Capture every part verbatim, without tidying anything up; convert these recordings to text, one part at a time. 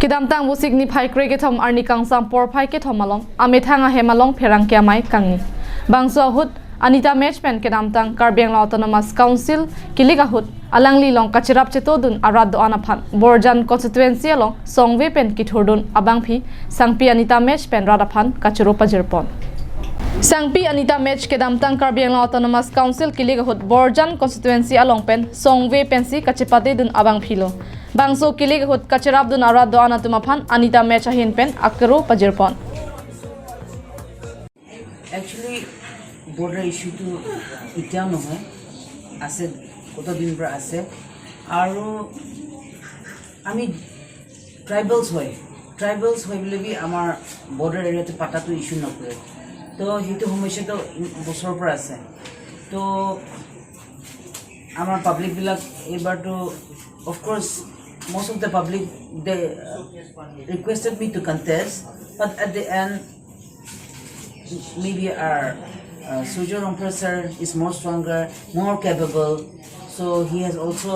Kedamtang Vosik niphai krekethom arni kangsam porphai kethom along amethang ahem along pherangke amei kangni. Bangso ahut Anita Mech pen kedamtang Karbi Anglong Autonomous Council kilik ahut alangli along kacherap chetodun arat do-an aphan Borjan constituency along songve pen kithurdun abangpi sangpi Anita Mech pen rat aphan kachoro pajirpon. Sangpi Anita Mech kedamtang Karbi Anglong Autonomous Council kilik ahut Borjan constituency along pen songve pensi kachepatedun abangpi lo. Bangso kilik ahut kacherapdun arat do-an atum aphan Anita Mech ahin pen akero pajirpon. Actually border ইছ্যুটো এতিয়াও নহয়, আছে, কত দিন পৰা আছে। আৰু আমি ট্ৰাইবেলছ হয়, ট্ৰাইবেলছ হয় বুলিবি আমাৰ বৰ্ডাৰ এৰিয়াতে পাতাটো ইছ্যু নকৰে। তো সেইটো সমস্যাটো বছৰৰ পৰা আছে। তো আমাৰ পাব্লিকবিলাক এইবাৰতো, of course, most of the public, they requested me to contest, but at the end, maybe our uh, Surjya Rongphar sir is more stronger, more capable. So he has also,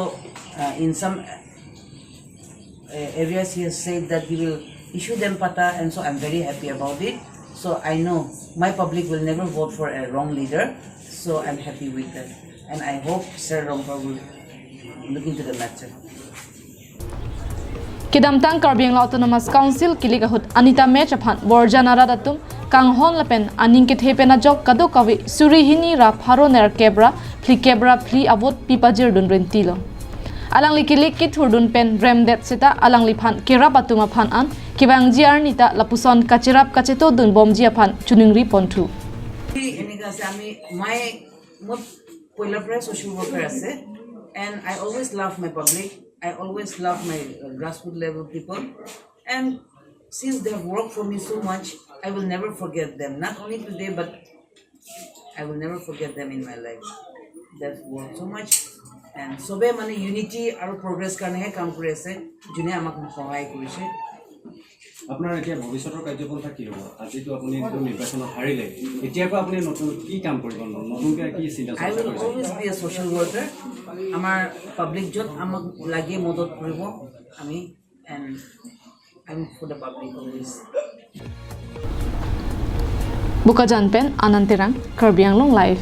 uh, in some uh, areas, he has said that he will issue them patta, and so I'm very happy about it. So I know my public will never vote for a wrong leader. So I'm happy with that, and I hope Sir Rongphar will look into the matter. Kedamtang Karbi Anglong Autonomous Council kilik ahut Anita Mech aphan Borjan arat atum kanghon lapen aning kethe pen ajok kadokave suri hini ra pharo nerkep ra phlikep ra phli a-vote pi pajirdun rentilo. Alangli kilik kithurdun pen remdet seta alangliphan kerap atum aphan an kevangji arni ta lapuson kacherap kachetodun bomji aphan choningri ponthu. এনেকা আছে, আমি মই মোৰ পইলাৰ পৰাই social worker আছে, and I always love my public, I always love my grassroots level people, and since they have worked for me so much, I will never forget them, not only today, but I will never forget them in my life. They have worked so much, and সবে মানে ইউনিটি আৰু প্ৰগ্ৰেছ কাৰণেহে কাম কৰি আছে, যোনে আমাক সহায় কৰিছে। আপোনাৰ এতিয়া ভৱিষ্যতৰ কাৰ্যপন্থা কি হ'ব? আজিতো আপুনি এইটো নিৰ্বাচনত হাৰিলে, এতিয়াৰ পৰা আপুনি নতুন কি কাম কৰিব? নতুনকৈ কি চিন্তা I চৰ্চা will কৰিছে? Always be a social worker. আমাৰ পাব্লিক য'ত আমাক লাগে মদত কৰিব আমি, and I'm for the public always. Bokajan pen Anand Terang, Karbi Anglong Live.